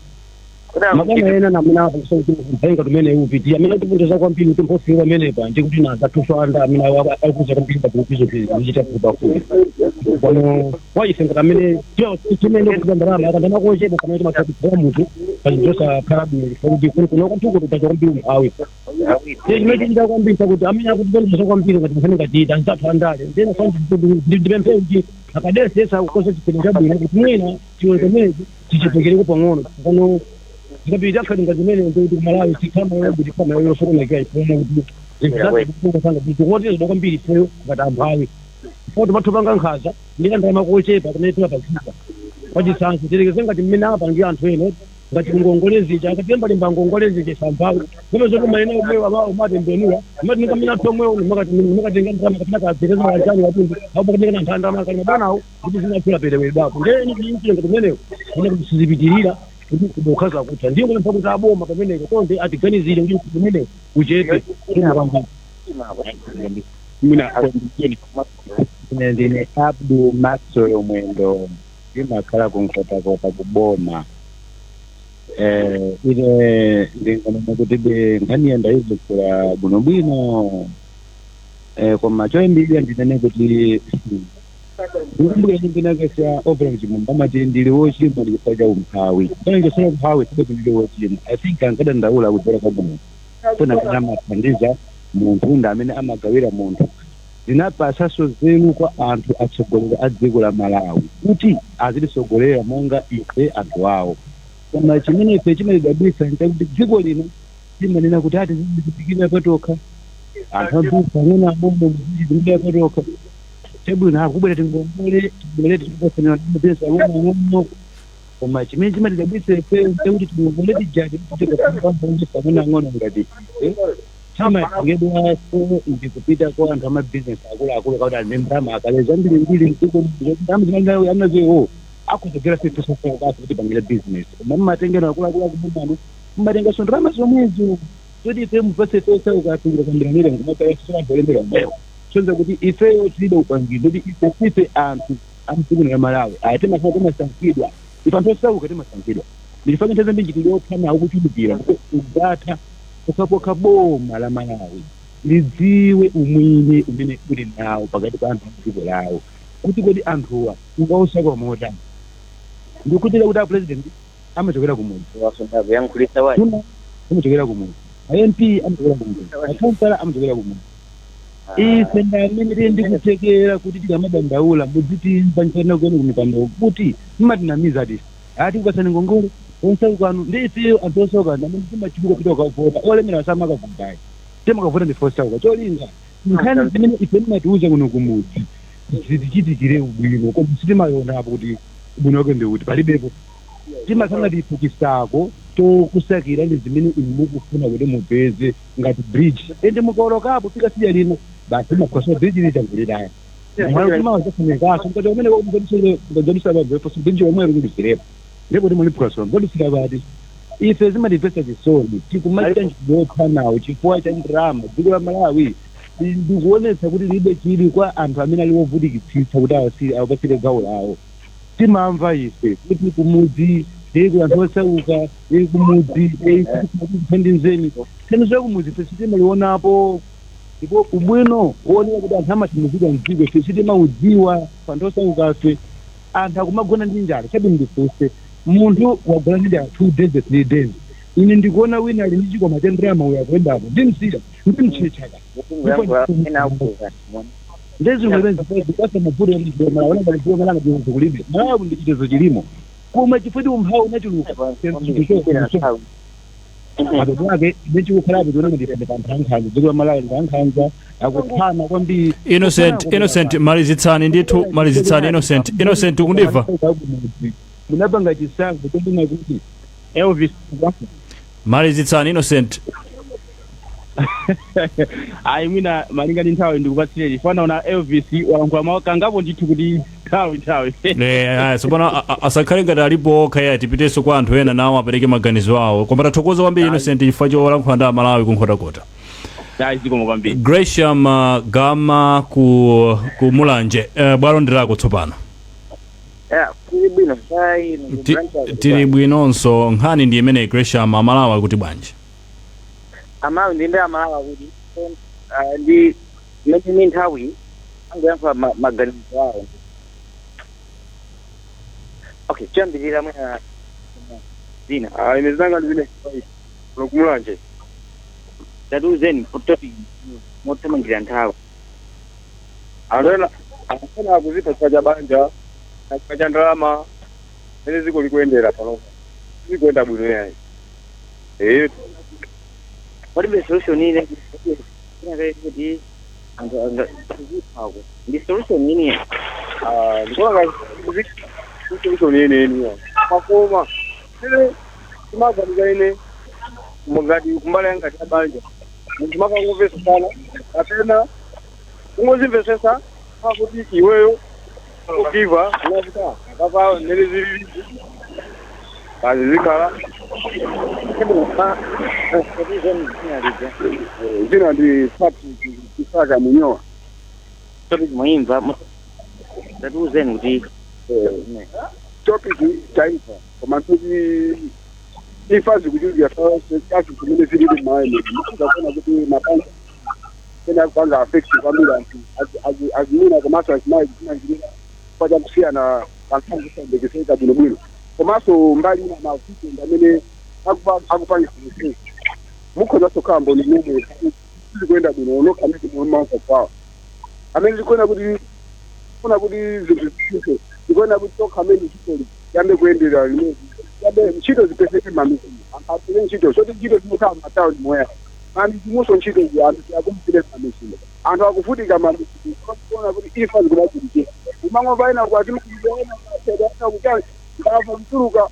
makana ena namene apangisa kuti umphawi tumene upiti amene atipundeza kwambiri kuti mphofika pamenepa, ndi kuti nazathuso anda amene akuza kwambiri pakupizo zichita pafupi pano kwa ife ngati amene timene kuza ndalama akandamakochepa kamene timatha munthu pachizosakhala bwino, chifukwa kuti kuno kwathuko tutacha kwambiri umphawi. Chimene chichita kwambiri chakuti amene akutipendesa kwambiri ngati nkhani ngati anzathu andale, ndena ndipemphe kuti akadesesa kukosa chipinda chabwino kuti mwina chiwe chomwechi tichipekereko pang'ono pano. Zikapita khali ngati zimene ndikuti kumalawi tikhama kuti khama yosokonekera, ifuna kuti zinthu tikotezedwa kwambiri ifeyo ngati amphawi, chifukwa timathupanga nkhaza ndi anthu amakochepa kumene timapazika. Mwachitsanzo, tilekeze ngati mmene apangira anthu ena ngati ngongole zija, akatembalemba ngongole zija samphawi zomwe zoti maena omwewo umatembenula amati nikamene athu omwewo nimakatenga ndalama kapena kapereza kanjani katundu apo pakatenga anthu andalama kali mabwanawo kuti zinaphula perewedapo. Ndeni ngati kumenewo ine kuti sizipitirira kuti kudokhaza kutha, ndiyo kupempha kuti aboma pameneko tonde atiganizire kuti kumenewo uchepe kwambiri. Mwina. Ine ndine Abdu Maxwell Mwendo, ndimakhala ku Nkhotakota kuboma. Ine ndinganena kuti be nkhaniyo ndayizukula bwinobwino, koma choyambirira ndinene kuti ndikumbukira ndinakesa Operation Chimumba amati ndili wochimwa ndi chifukwa cha umphawi, panengesera umphawi sikuti ndili wochimwa. I think ankadandaula kudzera kwa Mulungu funa amene amathandiza munthu ndi amene amagawira munthu. Zinapasanso nzeru kwa anthu atsogoleri a dziko la Malawi kuti azititsogolera monga ife anthu awo. Koma chimene ife chimatidabwitsa nchakuti dziko lino limanena kuti ati zizichitikira patokha, anthu ambiri pang'ono ang'ono muzichitikira patokha. Chabwino, akubwera tingongole, tibwere tikupasanira mapesa ang'ono ang'ono, koma chimene chimatidabwitsa ife nchakuti tingongole tijati tikapang'ono ang'ono ngati chimatengedwanso ndikupita kwa anthu amabizinesi akuluakulu, kakuti ali ndi ndalama akale zambirimbiri mdziko, ndalama zimene anazowo. Akuzogera sefesokazi kuti pangire business, koma mmatengera akuluakulu akubomano, mmatengaso ndalama zomwezo zoti ife mupase tosauka atungira kambiraniire nkumapayaso olemera mbewo. Sonza kuti ifeyo tilibe upangiri kuti ife sife anthu amdziko la Malawi aya timasana timasankhidwa. Ife anthu osauka timasankhidwa. Ndifake nthawi zambiri tiliopha nawo kuchulukira ugatha pokhapokha boma la Malawi lidziwe umwini umene uli nawo pakati pa anthu amdziko lawo, kuti kodi anthuwa ungaosauka motani. Ndikukhulupirira kuti a president amachokera kumudzi, tuna amachokera kumudzi, a MP amachokera kumudzi, akansala amachokera kumudzi. Ife ndamene tili ndikutekera kuti tikamadandaula mudzitimva nchana kuyeni kumipando kuti mmatinamiza ati ati kupatsani ngongole osauka ndi ifeyo anthu osauka amene timachuluka kuti ukavota olemera samakavotayi, timakavota ndife osauka. Cholinga nkhani zimene ife mmatiuza kuno kumudzi zitichitikire ubwino, koma sitimayonapo kuti ubwino wake ndikuti palibepo. Timakhala tife chisako chokusakira ndi zimene inu mukufuna kuti mupeze ngati bridge, ende mukaolokapo fika sija lino basi makosa bridge lichanguliraya mwazafunikaso mkati umene mukadusira bridge omwe kudisirepo ndipo kuti muliphwasula mukadusira pati. Ife zimatipesa chisoni tikumachita ntchito nawo chifukwa cha ndalama. Dziko la Malawi ndikuonetsa kuti libe chili kwa anthu amene ali wovutikitsitsa kuti awapasire gawo lawo. Timamva ife kuti kumudzi ku anthu osauka, kumudzi kuthandizeni thandizo la kumudzi ife sitimalionapo, ndipo ubwino wooneka kuti anthu amathandizidwa mdziko ife sitimaudziwa. Anthu osaukafe, anthu akumagona ndi njala. Chabe ndifunse, munthu wagona ndi njala 2 days, 3 days, ine ndikuona wina ali ndi chikwama cha ndalama uyo akuyendapo, ndimsiya ndimtchechaka ndezimwe mavuto. Kulibe Malawi ndi chitezo chilimo, koma chifukwa umphawi unachuluka, matoto ake nechikukhalapo tiona kuti ife panthu ankhanza. Dziko la Malawi ndi ankhanza, akuphana kwambiri. Innocent, Innocent, malizitsani ndithu, malizitsani Innocent. Innocent, ukundimva? Munapanga chisankho chonena kuti Elvis. Malizitsani, Innocent. Ayi, mwina malinga ndi nthawi ndikupatsireni fana una Elvis walankhula mawu kangapo ndithu kuti nthawi. Eh, tsopano asakhale ngati alipo okha ya, tipitenso kwa anthu ena nawo apereke maganizo awo. Koma tathokoza kwambiri, Innocent, chifukwa cholankhula ndi Amalawi kuNkhotakota. Ayi, zikomo kwambiri. Gresham Gama ku Mulanje, bwalo ndilako tsopano. Ya, kuli bwino sai. Tili bwinonso. Nkhani ndi imene, Gresham, Amalawi akuti bwanji? Amawi ndinde Amalawi kuti ndi mmene ni nthawi angoyankhula maganizo awo. Okay, choyambirira mwina zina. Ah, ine zinanga ndizine kuno kuMulanje. Tatiuzeni topic mothamangira nthawi. Anthu ena akufuna akuzipha chifukwa cha banja, chifukwa cha ndalama. Mene ziko likuyendera panopa zikuyenda bwino yayi. Palibe solution ine kuti anthu angaziphako ndi solution ine? Ndikuona ngati solution yeniyeni ya pakoma ine timaganiza ine ngati kumbali yanga cha banja munthu makangomvesesana kapena kungozimvesesa pakuti iweyo kugiva unakuta akapa mmene zilili basi zikhala. Tatiuzeni zina lija. Zina ndi Patrick Isaka Munyowa. Topic mwimva, tatiuzeni kuti Topic taifa, koma ntuti imfa zikuchulukira anthu zimene zilili m'mayi mukuona kuti mabanja ena akupanga affect kwambiri anthu azimuna komanso azimayi kutimangirira kwa chakusiyana pankhani kusayembekezeka bwinobwino, komanso mbali ina mavuto amene akupangisa msezi mukhoza kukhala mboni momwe sizikuyenda bwino nokha amene mumamva kwawo amene zikuona kuti funa kuti zinthu zisinthe, zikuona kuti tokha amene ntchito yambe kuyendera limodzi, yambe ntchito zipezeke m'mamizi, anthu apeze ntchito zoti ntchito zimakhala m'matawuni moya mamizimunso ntchito zi anthu tiakumvire m'mamizimu, anthu akuvutika m'mamizimu kuona kuti imfa zikumachitikira umang'omva ena kwatimaiena ena kuchani mbava kutuluka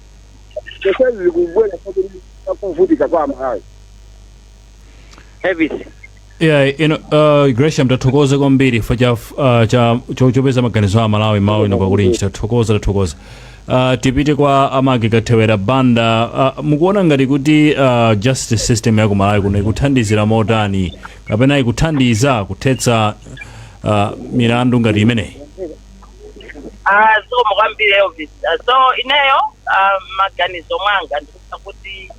zonsezi zikubwera pakuti kuvutika kwa Amalawi. Elvis. Yeah, Gresham, tathokoza kwambiri chifukwa cha chopeza maganizo a Malawi mawu ino pakulinji. Tathokoza, tathokoza. Tipite kwa amake Kathewera Banda. Mukuona ngati kuti justice system ya kumalawi kuno ikuthandizira motani kapena ikuthandiza kuthetsa milandu ngati imeneyi? Ah, zikomo kwambiri, Elvis. Ah, so ineyo maganizo mwanga ndikuona kuti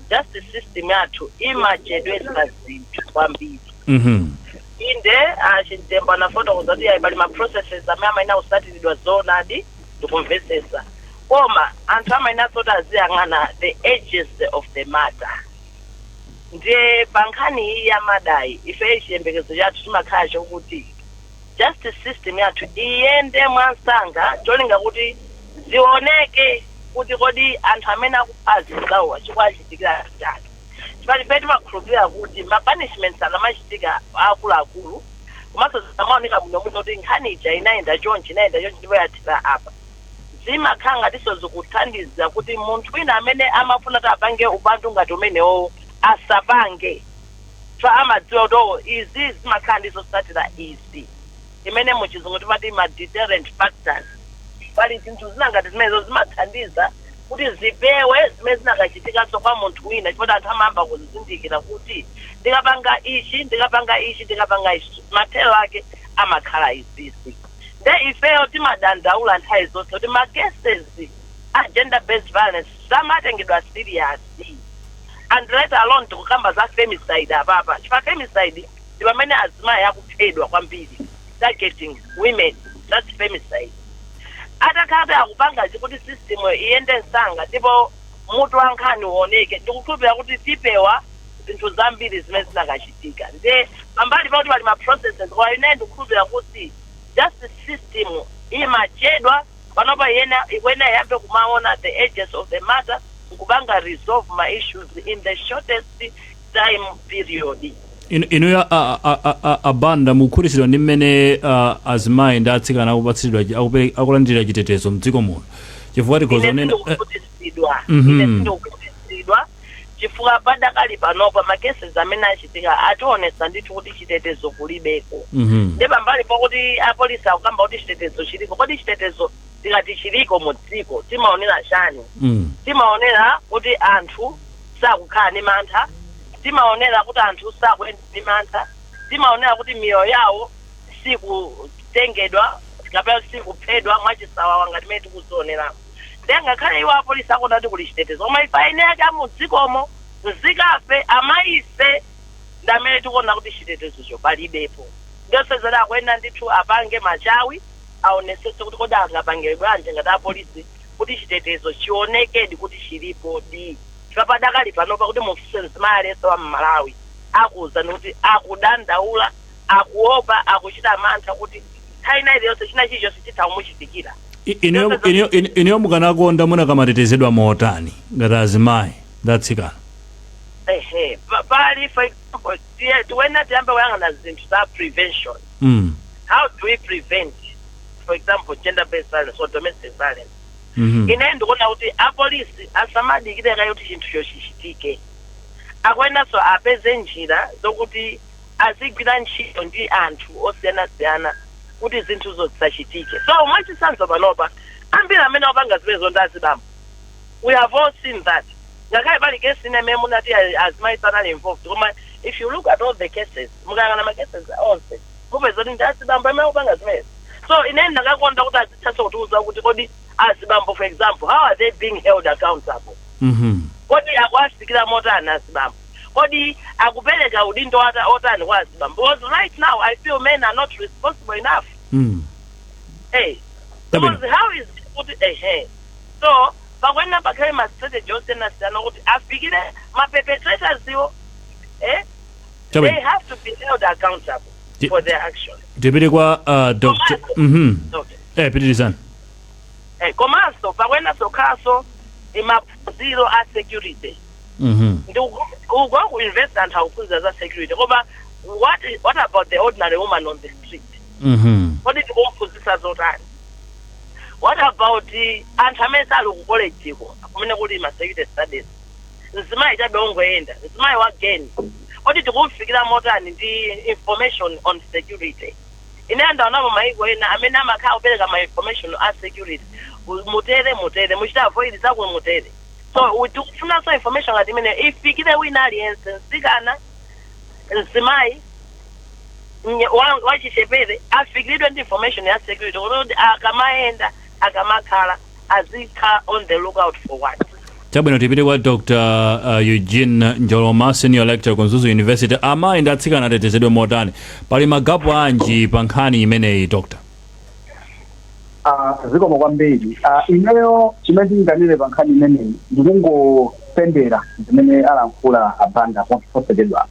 justice system yathu imachedwesa zinthu kwambiri. Inde, Chimtembo anafotokoza kuti ayi, pali ma processes amene amayenera kusatiridwa. Zoonadi, ndikumvesesa, koma anthu amayenera kuti aziyang'ana the urgency of the matter. Ndiye pa nkhani iyi ya murder yi, ife chiyembekezo chathu chimakhala chokuti justice system yathu iyende mwansanga, cholinga kuti zioneke kuti kodi anthu amene akupha azinzawowa chikuachitikira chani. Chipati ife timakhulupirira kuti ma punishments akamachitika akuluakulu, komanso zamaoneka bwinobwino kuti nkhani ija inayenda chonchi, inayenda chonchi, ndipo yathera apa, zimakhala ngatinso zikuthandiza kuti munthu wina amene amafuna kuti apange upandu ngati umenewo asapange, fa amadziwa kuti, oh, izi zimakhala ndi zotsatira izi, imene muchizungu timati ma deterrent factors. Pali zinthu zina ngati zimenezo zimathandiza kuti zipewe zimene zinakachitikanso kwa munthu wina, chifukwa anthu amayamba kuzindikira kuti ndikapanga ichi, ndikapanga ichi, ndikapanga ichi, mathero ake amakhala izizi. Nde ifeyo timadandaula nthawi zonse kuti ma cases a gender based violence samatengedwa serious, and let alone tikukamba za femicide apapa, chifukwa femicide ndi pamene azimayi akuphedwa kwambiri, targeting women, that's femicide. Atakhala kuti akupanga kuti system iyende msanga ndipo mutu wa nkhani uoneke, ndikukhulupirira kuti tipewa zinthu zambiri zimene zinakachitika. Nde pambali pakuti pali ma processes, koma ine ndikukhulupirira kuti justice system imachedwa. Panopa iyena ikuyenera iyambe kumaona the urgency of the matter, nkupanga resolve ma issues in the shortest time period. Inuyo abanda, mukukhutitsidwa ndi mmene azimayi ndi atsikana akupatsidwa akulandira chitetezo mdziko muno? Chifukwa tikhoza Ine kunena sindikukhutitsidwa. Ine sindikukhutitsidwa, chifukwa padakali panopa ma cases amene achitika ationetsa ndithu kuti chitetezo kulibeko. Ndi pambali pokuti apolisi akukamba kuti chitetezo chiliko, kodi chitetezo tikati chiliko mu dziko timaonera chani? Timaonera kuti anthu sakukhala ndi mantha, timaonera kuti anthu sakuyenda ndi mantha, timaonera kuti miyoyo yawo sikutengedwa kapena sikuphedwa mwachisawawa ngati mmene tikuzioneramo. Ndiye ngakhale iwo apolisi akuona kuti kuli chitetezo, koma ife eni ake amudzikomo, nzikafe, amayife, ndi amene tikuona kuti chitetezocho palibepo. Ndiyosezera akuyenera ndithu apange machawi, aonesese kuti kodi angapange bwanji ngati apolisi kuti chitetezo chionekedi kuti chilipo di, chifukwa padakali panopa kuti mufunse mzimayi aliyense wa Mmalawi, akuwuzani kuti akudandaula, akuopa, akuchita mantha kuti nthawi ina iliyonse china chilichonse chitha kumuchitikira. Inuyo mukanakonda munakamatetezedwa motani ngati azimayi ndi atsikana? Ehe, pali, for example, tiwena tiyambe kuyang'ana zinthu za prevention. How do we prevent, for example, gender based violence or domestic violence? Ine ndikuona kuti apolisi asamadikire kaye kuti chinthucho chichitike. Akuyeneranso apeze njira zokuti azigwira ntchito ndi anthu osiyanasiyana kuti zinthuzo zisachitike. So mwachitsanzo, panopa ambiri amene apanga zimenezo ndi azibambo. We have all seen that. Ngakhale pali case ine imene munati azimayi sanali involved, koma if you look at all the cases, mukayang'ana ma cases onse, mupeza kuti ndi azibambo amene akupanga zimenezi. So ine ndakakonda kuti azithanso kutiuza kuti kodi azibambo, for example, how are they being held accountable? Kodi akuwafikira motani azibambo? Kodi akupereka udindo otani kwa azibambo? Because right now I feel men are not responsible enough. Hey, because how is it kuti, ehe, so pakuyenera pakhale ma strategy osiyanasiyana kuti afikire ma perpetrators iwo, eh? They have to be held accountable for their actions. Tipite kwa Dr. Okay. Pitirizani. Komanso pakuyeneranso khalanso maphunziro a security. Ndi uko ku university anthu akuphunzira za security, koma what about the ordinary woman on the street? Kodi tikumphunzitsa zotani? What about anthu amene sali ku college ko kumene kuli ma security studies? Mzimayi chabe ongoyenda, mzimayi wa geni, kodi tikumfikira motani ndi information on security? Ine andaonapo maiko ena amene amakhala kupereka ma information a security: mutere, mutere, muchita avoid zakuno, mutere. So tikufunanso information ngati imene ifikire wina aliyense, msikana, mzimayi, wachichepere, afikiridwe ndi information ya security kuti akamayenda, akamakhala, azikhala on the lookout for what. Chabwino, tipite kwa Dr Eugene Njoloma, senior lecturer ku Mzuzu University. Amayi ndi atsikana atetezedwe motani? Pali ma gap anji pa nkhani imeneyi, Doctor? Ah, zikomo kwambiri. Ah, ineyo chimene ndinganene pa nkhani imeneyi ndikungopendera zimene alankhula abanda posachedwa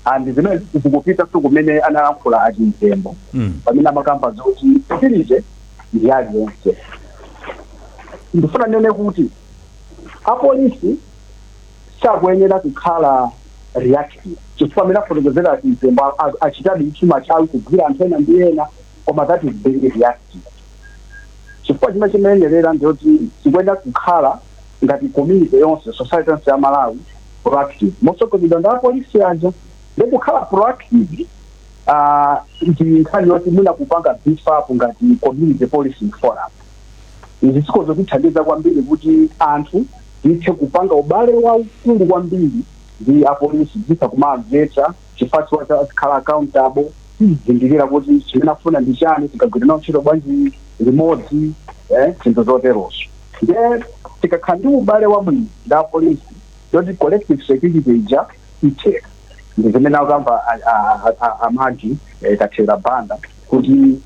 and zimene zikupita so kumene analankhula achimtembo pamene amakamba zoti security ndi aliyense. Ndifuna nene kuti apolisi sakuyenera kukhala reactive, chifukwa amene afotokozera achimtembo achitadi chuma chawo kugwira anthu ena ndi ena, koma that is very reactive, chifukwa chimene chimayenerera ndiyoti tikuyenera kukhala ngati community yonse, society yonse ya Malawi, proactive motsogozedwa ndi apolisi aja. Ndikukhala proactive ndi nkhani yoti mwina kupanga beef up ngati community policing forum. Izi zikhoza kuthandiza kwambiri kuti anthu tithe kupanga ubale waukulu kwambiri ndi apolisi, zitha kumamvetsa chifukwa chakhala accountable, tizindikira kuti chimene afuna ndi chani, tikagwira nawo ntchito bwanji limodzi, zinthu zoterozo. Ndiye tikakhala ndi ubale wabwino ndi apolisi, yoti collective security ija itheka. Ndi zimene akamba amaji Kathera Banda kuti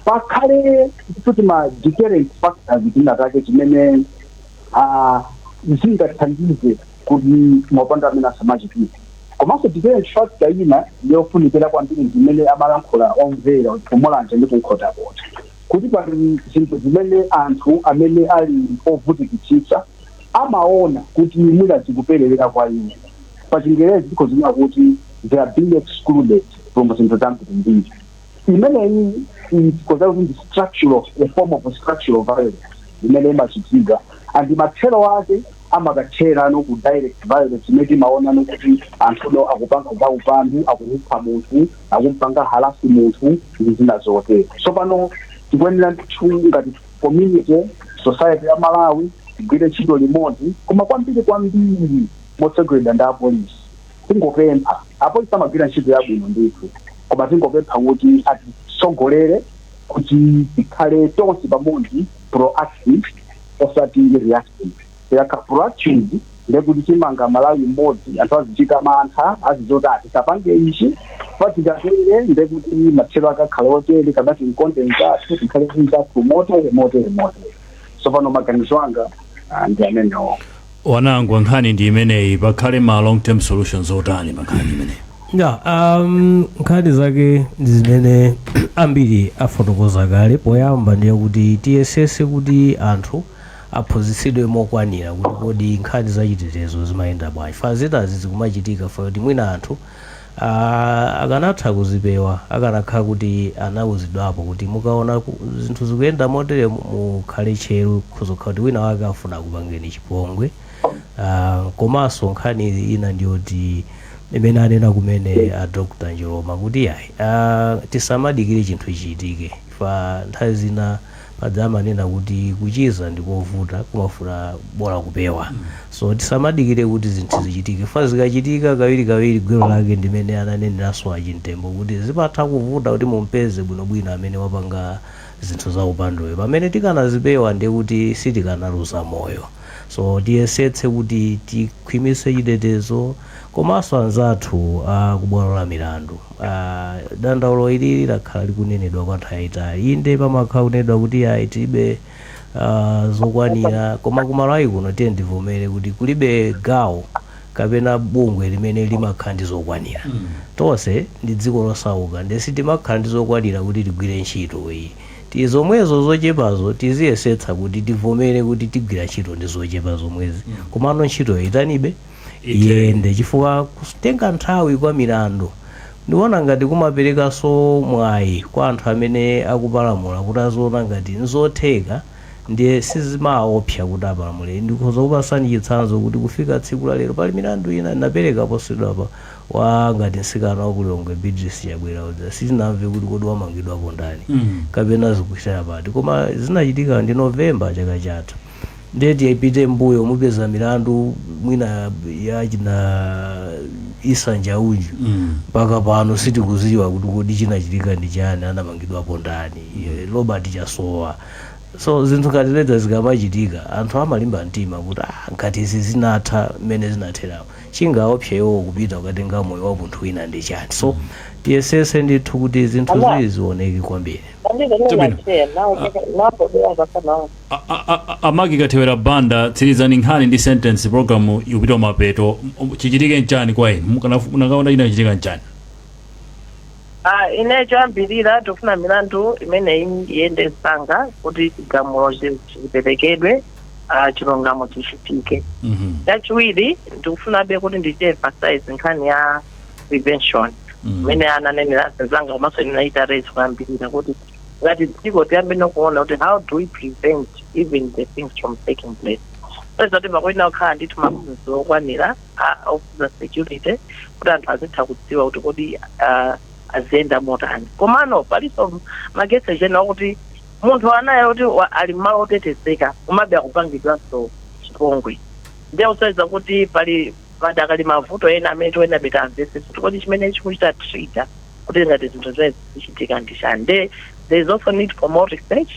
pakhale kuti ma deterrent factors tina take chimene zingathandize kuti maupandu amene asamachitike. Komanso deterrent factor ina yofunikira kwambiri zimene amalankhula omvera kumulanje ndi kunkhotakota, kuti pali zinthu zimene anthu amene ali ovutikitsitsa amaona kuti mwina zikuperewera kwa iwo. Pa Chingerezi tikhozinena kuti they are being excluded from zinthu zambirimbiri. Imeneyi tikhoza kuti ndi structural, a form of structural violence imene imachitika, and mathero ake amakathera no ku direct violence imene timaona no kuti anthuno akupanga zaupandu, akumupha munthu, akumpanga harass munthu ndi zina zotero. So pano tikuyenera ndithu ngati community, society ya Malawi, tigwire ntchito limodzi, koma kwambiri kwambiri motsogoleredwa ndi apolisi. Tingopempha, apolisi amagwira ntchito yabwino ndithu, koma tingopempha kuti atitsogolere kuti tikhale tonse pamodzi proactive osati reactive. Tikakhala proactive ndekuti timanga Malawi mmodzi, anthu azichita mantha, azizoti atisapange ichi patikatere ndekuti mathero akakhala otere, kapena tinkonde mzathu, tikhale mzathu motere, motere, motere. So pano maganizo anga ndi amenewo. Wanangwa, nkhani ndi imeneyi. Pakhale ma long term solutions otani pa nkhani imeneyi? Ya, nkhani zake ndi zimene ambiri afotokoza kale. Poyamba ndiye kuti tiyesese kuti anthu aphunzitsidwe mokwanira kuti kodi nkhani zachitetezo zimayenda bwanji. Fa zinazi zikumachitika fa kuti mwina anthu akanatha kuzipewa akanakhala kuti anawuzidwapo kuti mukaona zinthu zikuyenda motere mukhale tcheru, kuzokhala kuti wina wake afuna kupangeni chipongwe. Komanso nkhani ina ndiyoti imene anena kumene a Dr Njoloma kuti yayi, tisamadikire chinthu chichitike. Fa nthawi zina padza amanena kuti kuchiza ndikovuta, kumafuna bola kupewa. So tisamadikire kuti zinthu zichitike. Fa zikachitika kawirikawiri, gwero lake ndimene ananeneranso achimtembo kuti zimatha kuvuta kuti mumpeze bwinobwino amene wapanga zinthu za upanduyo, pamene tikanazipewa ndiye kuti sitikanaluza moyo. So tiyesetse kuti tikhwimitse chitetezo. Komanso anzathu akubwalo la milandu, dandaulo ilili lakhala likunenedwa kwa nthawi yayitali. Inde, pamakhala kunenedwa kuti ayi, tilibe zokwanira, koma kumalawi kuno tiye ndivomere kuti kulibe gawo kapena bungwe limene limakhala ndi zokwanira. Tonse ndi dziko losauka, ndiye sitimakhala ndi zokwanira kuti tigwire ntchito iyi. Ti zomwezo zochepazo tiziyesetsa kuti tivomere kuti tigwira ntchito ndi zochepa zomwezi, komano ntchitoyo itanibe, iyende, chifukwa kutenga nthawi kwa milandu ndikuona ngati kumaperekanso mwayi kwa anthu amene akupalamula kuti aziona ngati nzotheka. Ndiye sizimaopsa kuti apalamule. Ndikhoza kupasani chitsanzo kuti kufika tsiku la lero pali milandu ina napereka posachedwapa wa ngati mtsikana wa ku Lilongwe, Beatrice Chabwera uja, sitinamve kuti kodi wamangidwapo ndani kapena zikuchitira pati, koma zinachitika ndi Novemba chaka chatha. Ndiye tiyipite mbuyo, mupeza milandu mwina yachina Issa Njauju, mpaka pano sitikuziwa kuti kodi chinachitika ndi chani, anamangidwapo ndani, Robert Chasowa. So zinthu ngati leza zikamachitika, anthu amalimba mtima kuti, ah, ngati izi zinatha mmene zinatherapo, chingaopse iwo kupita kukatenga moyo wa munthu wina ndi chani? So tiyesese ndithu kuti zinthu zizi zioneke kwambiri. Chabwino. Amaki Kathewera Banda, tsirizani nkhani ndi sentence, program ikupita mapeto. Chichitike nchani kwa inu? Munakaona china chichitika nchani? Ah, ine choyambirira tikufuna milandu imeneyi iyende msanga kuti chigamulo chiperekedwe, chilungamo chichitike. Chachiwiri, ndikufunabe kuti ndichi emphasize nkhani ya prevention imene ananenera anzanga, komanso ndinaita raise kuyambirira kuti ngati dziko tiyambe nokuona kuti how do we prevent even the things from taking place. Peza kuti pakuyenera kukhala ndithu maphunziro okwanira ofuza security kuti anthu azitha kudziwa kuti kodi aziyenda motani. Komano palinso ma cases ena okuti munthu anaye kuti ali mmalo otetezeka komabe akupangidwanso chipongwe. Ndiye kusonyeza kuti pali padakali mavuto ena amene tiyenera tamvetsetse kuti kodi chimene chikuchita trigger kuti ngati zinthu zimene zichitika ndi chani. Nde there is also need for more research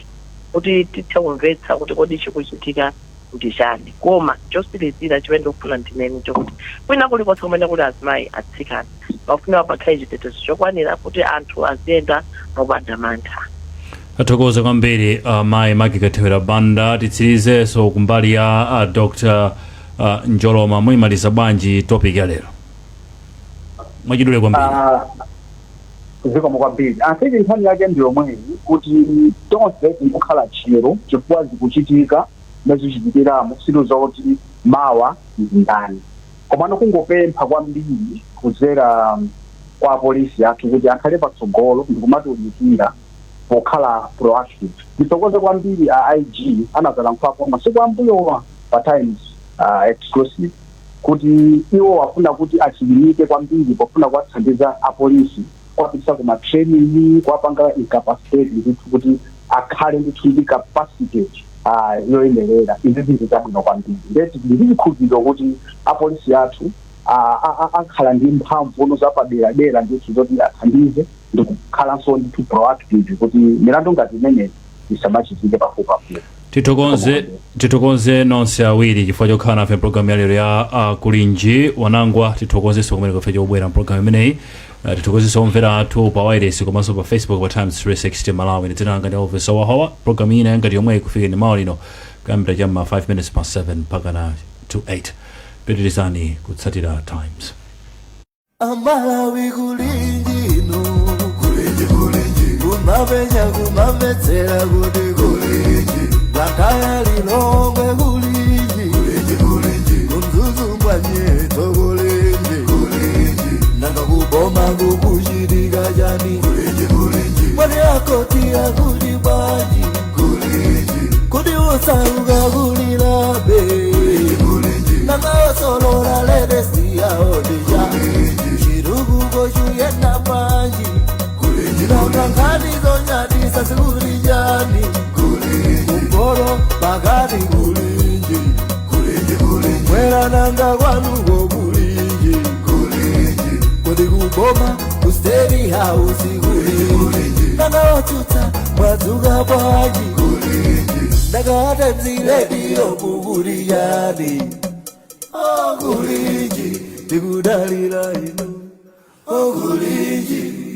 kuti tithe kumvetsa kuti kodi chikuchitika ndi chani. Koma chosirizira chimene ndikufuna ndinene chokuti kwina kulikonse kumene kuli azimayi, atsikana, pafunika pakhale chitetezo chokwanira kuti anthu aziyenda mopanda mantha. Athokoza kwambiri mayi Maki Kathewera Banda. Titsirizenso kumbali ya Dr Njoloma, muyimaliza bwanji topic ya lero mwachidule kwambiri? Ah, zikomo kwambiri. Asiti nkhani yake ndi yomweyi, kuti tonse tikukhala tcheru chifukwa zikuchitika mezichitikiramo, sitidziwa kuti mawa ndani. Komano kungopempha kwambiri kudzera kwa apolisi athu kuti akhale patsogolo ndikumatiunikira pokhala proactive. Ndithokoze kwambiri a IG anazalankhulapo masiku ambuyowa pa Times Exclusive kuti iwo afuna kuti achilimike kwambiri pofuna kuwathandiza apolisi, kuwapitisa kuma training, kuwapanga incapacitate ndithu kuti akhale ndithu ndi capacity yoyenerera. Izi zinthu zabwino kwambiri. Ndeti ndi chikhulupiriro kuti apolisi athu akhala ndi mphamvu zapaderadera ndithu zoti athandize ndikukhalanso ndithu proactive kuti milandu ngati imeneyi isamachitike pafupipafupi. Tithokoze nonse awiri chifukwa chokhala nafe mpulogalamu ya lero ya Kulinji. Wanangwa, tithokozenso kumene kufe chobwera mpulogalamu imeneyi. Tithokozenso omvera athu pa wireless komanso pa Facebook pa Times 360 Malawi. Dzina langa ndi Elvis Wahawa. Pulogalamu ina ngati yomwe ikufike ndi mawa lino kuyambira chamma 5 minutes past 7 mpaka na to 8. Pitirizani kutsatira Times. Amalawi, kulinjino, kulinji, kulinji, kumapenya, kumamvetsera kuti kulinji, Blantyre, Lilongwe, kulinji, kulinji, kulinji, kuMzuzu, Mbwanyeto, kulinji, kulinji, nanga kuboma kukuchitika chani? Kulinji, kulinji, mwani akoti akuti bwanji? Kulinji, kuti usauka kulilabe? Kulinji, nanga osolola latest yawo ndija chitukuko chuyenda bwanji? Nanga nkhani zonyadisa zikuli chani? Kumporo, pakati, kulinji, mwera, nanga kwanuko kulinji? Kodi kuboma, ku State House, kulinji? Nanga otsutsa mwadzuka bwanji? Nanga Times Radio kukuli chani? Okulinji, tikudalira inu, okulinji.